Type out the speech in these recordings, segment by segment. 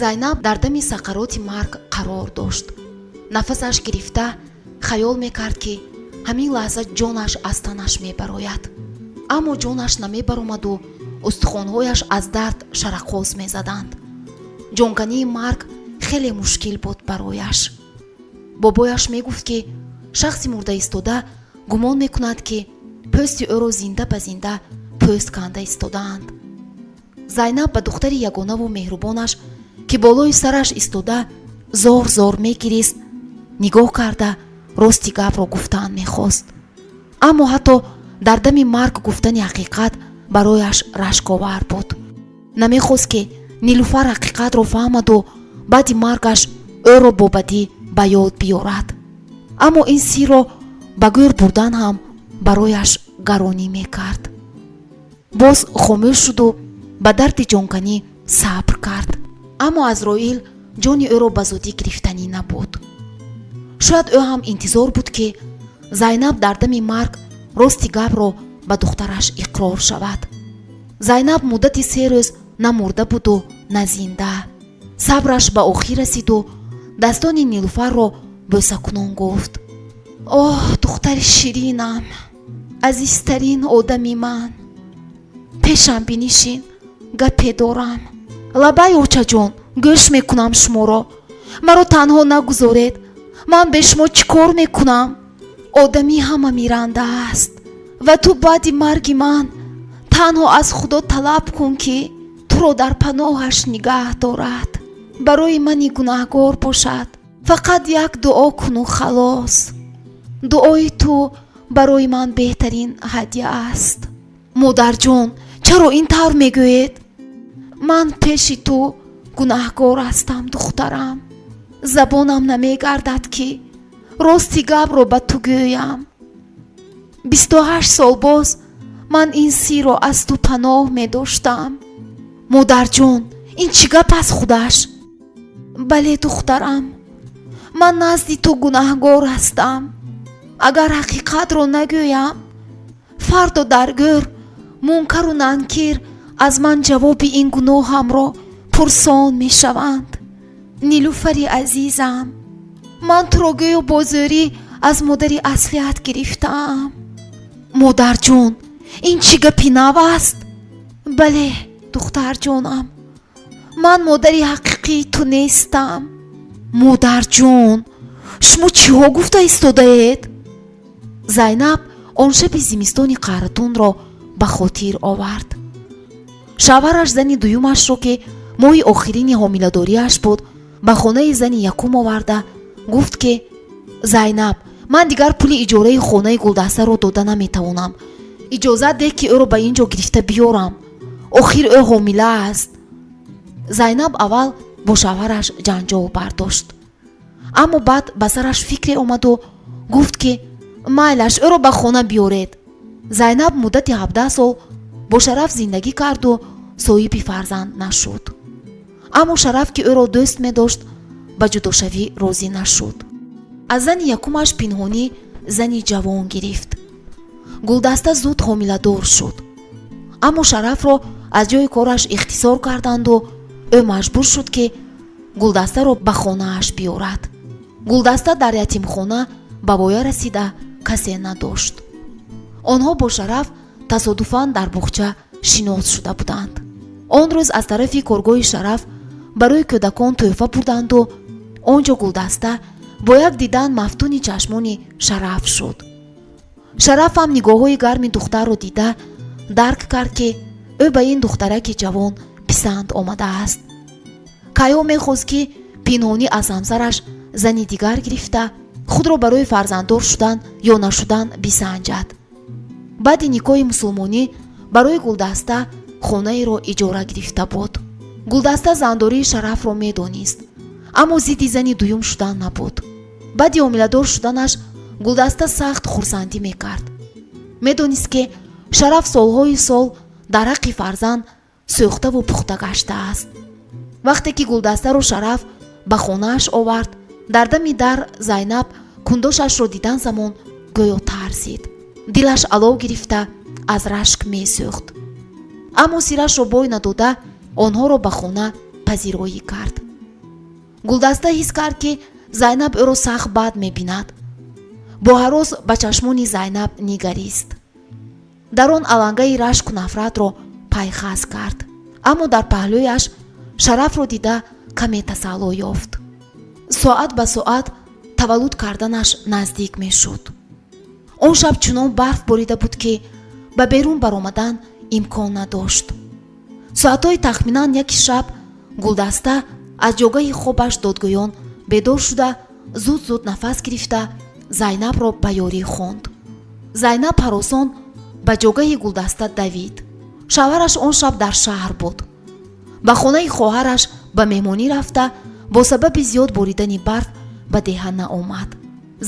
Зайнаб дар дами сақароти марг қарор дошт. Нафасаш гирифта, хаёл мекард, ки ҳамин лаҳза ҷонаш аз танаш мебарояд. Аммо ҷонаш намебаромаду устухонҳояш аз дард шарақоз мезаданд. Ҷонкании марг хеле мушкил буд барояш. Бобояш мегуфт, ки шахси мурда истода гумон мекунад, ки пӯсти ӯро зинда ба зинда пӯст канда истодаанд. Зайнаб ба духтари ягонаву меҳрубонаш, ки болои сараш истода зор зор мегирист, нигоҳ карда, рости гапро гуфтан мехост. Аммо ҳатто дар дами марг гуфтани ҳақиқат барояш рашковар буд. Намехост, ки Нилуфар ҳақиқатро фаҳмаду баъди маргаш ӯро бо бадӣ ба ёд биёрад. Аммо ин сирро ба гӯр бурдан ҳам барояш гаронӣ мекард. Боз хомӯш шуду ба дарди ҷонканӣ сабр кард. Аммо Азроил ҷони ӯро ба зудӣ гирифтанӣ набуд. Шояд ӯ ҳам интизор буд, ки Зайнаб дар дами марг рости гапро ба духтараш иқрор шавад. Зайнаб муддати 3 рӯз на мурда буду, на зинда. Сабраш ба охир расиду дастони Нилуфарро бӯсакунон гуфт: «Оҳ, духтари ширинам, азизтарин одами ман, пешам бинишин, гапе дорам». «Лабай, очаҷон, гӯш мекунам шуморо. Маро танҳо нагузоред. Ман бе шумо чӣ кор мекунам? Одамӣ ҳама миранда аст ва ту баъди марги ман танҳо аз Худо талаб кун, ки туро дар паноҳаш нигаҳ дорад. Барои мани гунаҳгор бошад, фақат як дуо куну халос. Дуои ту барои ман беҳтарин ҳадя аст». «Модарҷон, чаро ин тавр мегӯед?» «Ман пеши ту гунаҳгор ҳастам, духтарам. Забонам намегардад, ки рости гапро ба ту гӯям. 28 сол боз ман ин сирро аз ту паноҳ медоштам». «Модарҷон, ин чӣ гап аст худаш?» «Бале, духтарам, ман назди ту гунаҳгор ҳастам. Агар ҳақиқатро нагӯям, фардо дар гӯр Мункару Нанкир аз ман ҷавоби ин гуноҳамро пурсон мешаванд. Нилуфари азизам, ман туро гӯё бо зӯрӣ аз модари аслият гирифтаам». «Модарҷон, ин чӣ гапи нав аст?» «Бале, духтарҷонам, ман модари ҳақиқии ту нестам». «Модарҷон, шумо чиҳо гуфта истодаед?» Зайнаб он шаби зимистони қаҳратунро ба хотир овард. Шавҳараш зани дуюмашро, ки моҳи охирини ҳомиладориаш буд, ба хонаи зани якум оварда гуфт, ки: «Зайнаб, ман дигар пули иҷораи хонаи Гулдастаро дода наметавонам. Иҷозат деҳ, ки ӯро ба ин ҷо гирифта биёрам. Охир ӯ ҳомила аст». Зайнаб аввал бо шавҳараш ҷанҷол бардошт, аммо баъд ба сараш фикре омаду гуфт, ки майлаш, ӯро ба хона биёред. Зайнаб муддати 17 сол бо Шараф зиндагӣ карду соҳиби фарзанд нашуд. Аммо Шараф, ки ӯро дӯст медошт, ба ҷудошавӣ розӣ нашуд. Аз зани якумаш пинҳонӣ зани ҷавон гирифт. Гулдаста зуд ҳомиладор шуд, аммо Шарафро аз ҷои кораш ихтисор карданду ӯ маҷбур шуд, ки Гулдастаро ба хонааш биёрад. Гулдаста дар ятимхона ба воя расида касе надошт. Онҳо бо Шараф тасодуфан дар боғча шинос шуда буданд. Он рӯз аз тарафи коргоҳи Шараф барои кӯдакон тӯҳфа бурданду он ҷо Гулдаста бо як дидан мафтуни чашмони Шараф шуд. Шараф ҳам нигоҳҳои гарми духтарро дида, дарк кард, ки ӯ ба ин духтараки ҷавон писанд омадааст. Кайҳо мехост, ки пинҳонӣ аз ҳамсараш зани дигар гирифта, худро барои фарзанддор шудан ё нашудан бисанҷад. Баъди никоҳи мусулмонӣ барои Гулдаста хонаеро иҷора гирифта буд. Гулдаста зандории Шарафро медонист, аммо зидди зани дуюм шудан набуд. Баъди ҳомиладор шуданаш Гулдаста сахт хурсандӣ мекард. Медонист, ки Шараф солҳои сол дар ҳаққи фарзанд сӯхтаву пухта гаштааст. Вақте ки Гулдастаро Шараф ба хонааш овард, дар дами дар Зайнаб кундошашро дидан замон гӯё тарсид. Дилаш алов гирифта, аз рашк месӯхт, аммо сирашро бой надода, онҳоро ба хона пазироӣ кард. Гулдаста ҳис кард, ки Зайнаб ӯро сахт бад мебинад. Бо ҳарос ба чашмони Зайнаб нигарист. Дар он алангаи рашку нафратро пайхас кард, аммо дар паҳлӯяш Шарафро дида каме тасалло ёфт. Соат ба соат таваллуд карданаш наздик мешуд. Он шаб чунон барф борида буд, ки ба берун баромадан имкон надошт. Соатҳои тахминан 1-и шаб Гулдаста аз ҷогаҳи хобаш додгӯён бедор шуда, зуд зуд нафас гирифта, Зайнабро ба ёрӣ хонд. Зайнаб ҳаросон ба ҷогаҳи Гулдаста давид. Шавҳараш он шаб дар шаҳр буд, ба хонаи хоҳараш ба меҳмонӣ рафта, бо сабаби зиёд боридани барф ба деҳа наомад.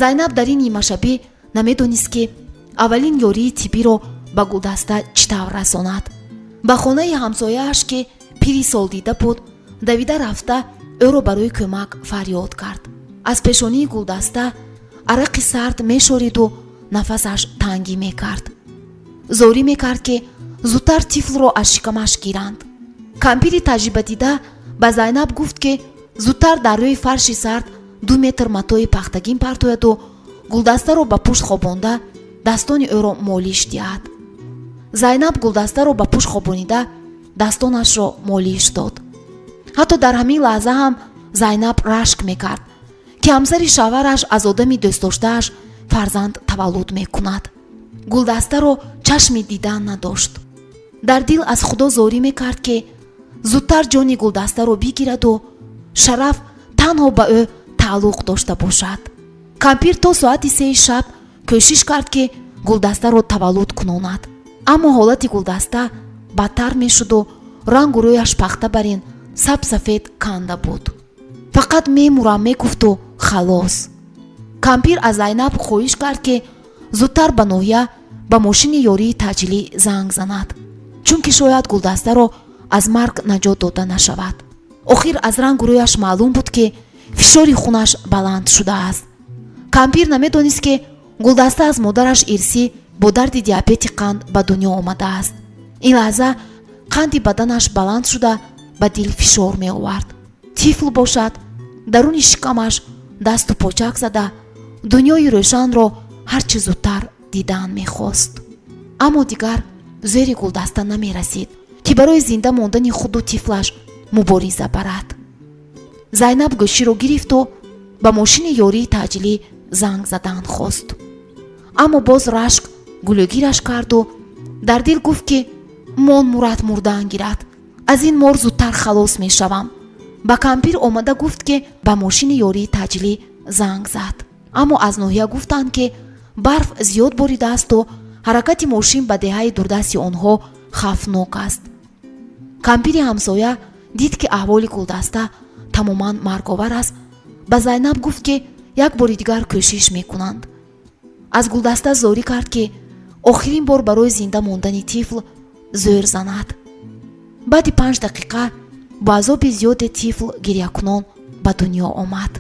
Зайнаб дар ин нимашабӣ намедонист, ки аввалин ёрии тиббиро ба Гулдаста чӣ тавр расонад. Ба хонаи ҳамсояаш, ки пири солдида буд, давида рафта, ӯро барои кӯмак фарёд кард. Аз пешонии Гулдаста арақи сард мешориду нафасаш тангӣ мекард. Зорӣ мекард, ки зудтар тифлро аз шикамаш гиранд. Кампири таҷрибадида ба Зайнаб гуфт, ки зудтар дар рӯи фарши сард 2 метр матои пахтагин партояду Гулдастаро ба пушт хобонда, дастони ӯро молиш диҳад. Зайнаб Гулдастаро ба пушт хобонида, дастонашро молиш дод. Ҳатто дар ҳамин лаҳза ҳам Зайнаб рашк мекард, ки ҳамсари шавҳараш аз одами дӯстдоштааш фарзанд таваллуд мекунад. Гулдастаро чашми дидан надошт. Дар дил аз Худо зорӣ мекард, ки зудтар ҷони Гулдастаро бигираду Шараф танҳо ба ӯ тааллуқ дошта бошад. Кампир то соати 3-и шаб кӯшиш кард, ки Гулдастаро таваллуд кунонад, аммо ҳолати Гулдаста бадтар мешуду рангу рӯяш пахта барин сабсафед канда буд. Фақат «мемурам» мегуфту халос. Кампир аз Зайнаб хоҳиш кард, ки зудтар ба ноҳия ба мошини ёрии таъҷилӣ занг занад, чунки шояд Гулдастаро аз марг наҷот дода нашавад. Охир аз рангу рӯяш маълум буд, ки фишори хунаш баланд шудааст. Кампир намедонист, ки Гулдаста аз модараш ирсӣ бо дарди диабети қанд ба дунё омадааст. Ин лаҳза қанди баданаш баланд шуда, ба дил фишор меовард. Тифл бошад, даруни шикамаш дасту почак зада, дунёи рӯшанро ҳарчи зудтар дидан мехост. Аммо дигар зери Гулдаста намерасид, ки барои зинда мондани худу тифлаш мубориза барад. Зайнаб гӯширо гирифту ба мошини ёрии таъҷилӣ занг задан хост, аммо боз рашк гулӯгираш карду дар дил гуфт, ки мон мурат мурдан гирад, аз ин мор зудтар халос мешавам. Ба кампир омада гуфт, ки ба мошини ёрии таъҷилӣ занг зад, аммо аз ноҳия гуфтанд, ки барф зиёд боридаасту ҳаракати мошин ба деҳаи дурдасти онҳо хавфнок аст. Кампири ҳамсоя дид, ки аҳволи Гулдаста тамоман марговар аст. Ба Зайнаб гуфт, ки як бори дигар кӯшиш мекунанд. Аз Гулдаста зорӣ кард, ки охирин бор барои зинда мондани тифл зӯр занад. Баъди 5 дақиқа бо азоби зиёде тифл гирьякунон ба дунё омад.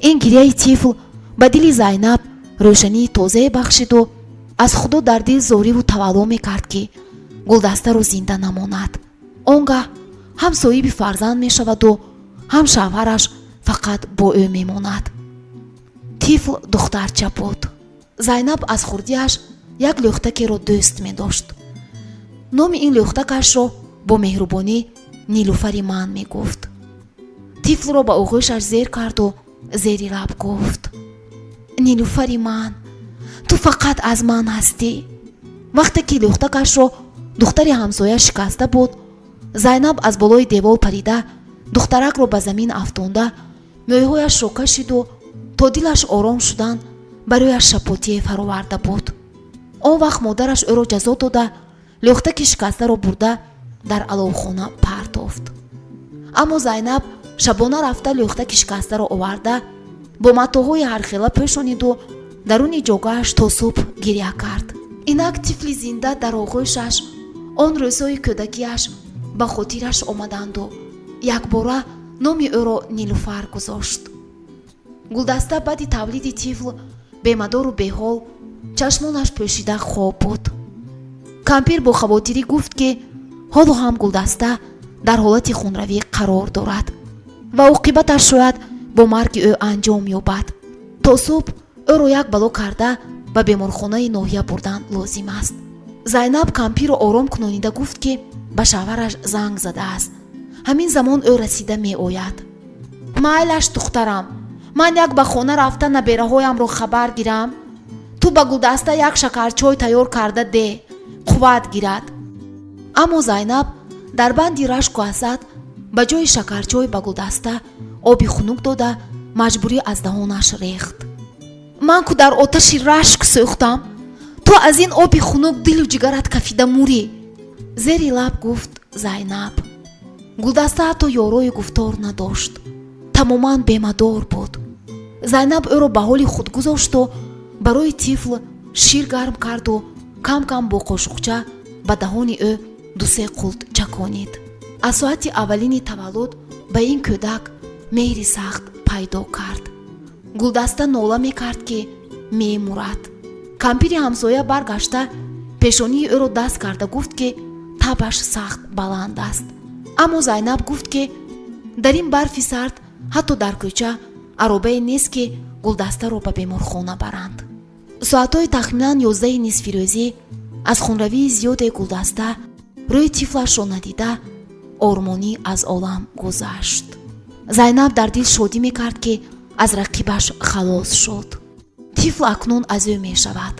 Ин гирьяи тифл ба дили Зайнаб рӯшании тозае бахшиду аз Худо дар дил зориву тавалло мекард, ки Гулдастаро зинда намонад. Он гаҳ ҳам соҳиби фарзанд мешаваду ҳам шавҳараш фақат бо ӯ мемонад. Тифл духтарча буд. Зайнаб аз хурдиаш як лӯхтакеро дӯст медошт. Номи ин лӯхтакашро бо меҳрубонӣ «Нилуфари ман» мегуфт. Тифлро ба оғӯшаш зер карду зери лаб гуфт: «Нилуфари ман, ту фақат аз ман ҳастӣ». Вақте ки лӯхтакашро духтари ҳамсоя шикаста буд, Зайнаб аз болои девол парида, духтаракро ба замин афтонда, мӯйҳояшро кашиду то дилаш ором шудан барояш шапотие фароварда буд. Он вақт модараш ӯро ҷазо дода, лӯхтаки шикастаро бурда дар аловхона партофт. Аммо Зайнаб шабона рафта, лӯхтаки шикастаро оварда, бо матоъҳои ҳархела пӯшониду даруни ҷогааш то субҳ гиря кард. Инак тифли зинда дар оғӯшаш, он рӯзҳои кӯдакиаш ба хотираш омаданду якбора номи ӯро Нилуфар гузошт. Гулдаста баъди тавлиди тифл бемадору беҳол, чашмонаш пӯшида хоб буд. Кампир бо хавотирӣ гуфт, ки ҳоло ҳам Гулдаста дар ҳолати хунравӣ қарор дорад. Ва оқибаташ шояд бо марги ӯ анҷом ёбад. То субҳ ӯро як бало карда ба беморхонаи ноҳия бурдан лозим аст. Зайнаб кампирро ором кунонида гуфт, ки ба шавҳараш занг задааст, ҳамин замон ӯ расида меояд. Майлаш, духтарам, ман як ба хона рафта набераҳоямро хабар гирам. Ту ба Гулдаста як шакарчой тайёр карда де, қувват гирад. Аммо Зайнаб дар банди рашку ҳасад ба ҷои шакарчой ба Гулдаста оби хунук дода, маҷбурӣ аз даҳонаш рехт. Ман ку дар оташи рашк сӯхтам, ту аз ин оби хунук дилу ҷигарат кафида мурӣ, зери лаб гуфт Зайнаб. Гулдаста ҳатто ёрои гуфтор надошт, тамоман бемадор буд. Зайнаб ӯро ба ҳоли худ гузошту барои тифл шир гарм карду кам кам бо қошуқча ба даҳони ӯ дусе қулт чаконид. Аз соати аввалини таваллуд ба ин кӯдак меҳри сахт пайдо кард. Гулдаста нола мекард, ки мемурад. Кампири ҳамсоя баргашта, пешонии ӯро даст карда гуфт, ки табаш сахт баланд аст. Аммо Зайнаб гуфт, ки дар ин барфи сард ҳатто дар кӯча аробае нест, ки Гулдастаро ба беморхона баранд. Соатҳои тахминан 11-и нисфирӯзӣ аз хунравии зиёде Гулдаста рӯи тифлашро надида, ормонӣ аз олам гузашт. Зайнаб дар дил шодӣ мекард, ки аз рақибаш халос шуд, тифл акнун аз ӯ мешавад.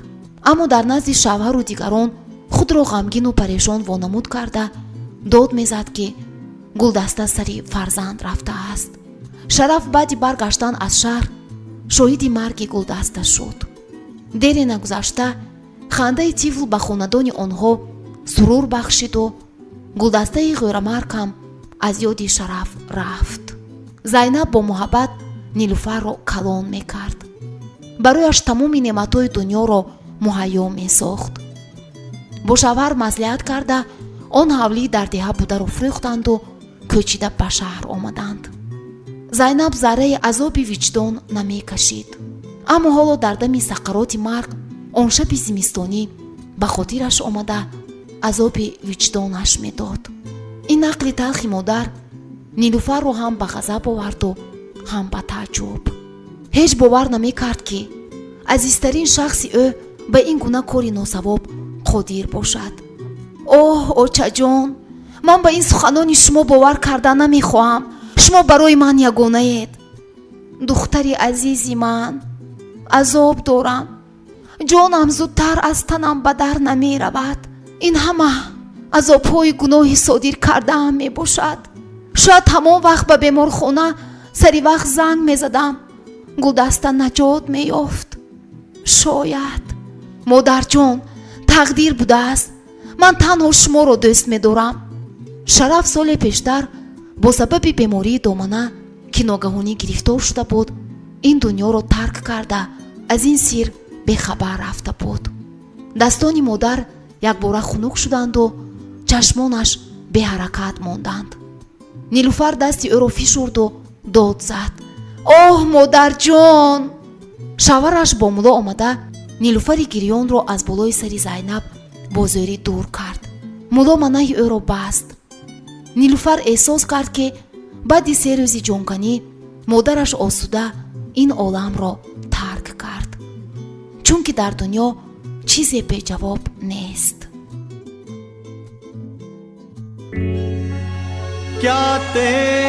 Аммо дар назди шавҳару дигарон худро ғамгину парешон вонамуд карда, дод мезад, ки Гулдаста сари фарзанд рафтааст. Шараф баъди баргаштан аз шаҳр шоҳиди марги Гулдаста шуд. Дере нагузашта хандаи тифл ба хонадони онҳо сурур бахшиду Гулдастаи ғӯрамарг ҳам аз ёди Шараф рафт. Зайнаб бо муҳаббат Нилуфарро калон мекард, барояш тамоми неъматҳои дунёро муҳайё месохт. Бо шавҳар маслиҳат карда, он ҳавлӣ дар деҳа бударо фурӯхтанду кӯчида ба шаҳр омаданд. Зайнаб зарраи азоби виҷдон намекашид, аммо ҳоло дар дами сақароти марг он шаби зимистонӣ ба хотираш омада, азоби виҷдонаш медод. Ин нақли талхи модар Нилуфарро ҳам ба ғазаб оварду, ҳам ба тааҷҷуб. Ҳеҷ бовар намекард, ки азизтарин шахси ӯ ба ин гуна кори носавоб қодир бошад. Оҳ, очаҷон, ман ба ин суханони шумо бовар карда намехоҳам. Шумо барои ман ягонаед. Духтари азизи ман, азоб дорам, ҷонам зудтар аз танам ба дар намеравад. Ин ҳама азобҳои гуноҳи содир кардаам мебошад. Шояд ҳамон вақт ба беморхона сари вақт занг мезадам, Гулдаста наҷот меёфт шояд. Модарҷон, тақдир будааст. Ман танҳо шуморо дӯст медорам. Шараф соле пештар бо сабаби бемории домана, ки ногаҳонӣ гирифтор шуда буд, ин дунёро тарк карда, аз ин сир бехабар рафта буд. Дастони модар якбора хунук шуданду чашмонаш беҳаракат монданд. Нилуфар дасти ӯро фишурду дод зад: «Оҳ, модарҷон!» Шавҳараш бо мулло омада, Нилуфари гирёнро аз болои сари Зайнаб бо зӯрӣ дур кард. Мулло манаи ӯро баст. Нилуфар эҳсос кард, ки баъди 3 рӯзи ҷонканӣ модараш осуда ин оламро тарк кард, чунки дар дунё чизе беҷавоб нест. क्या ते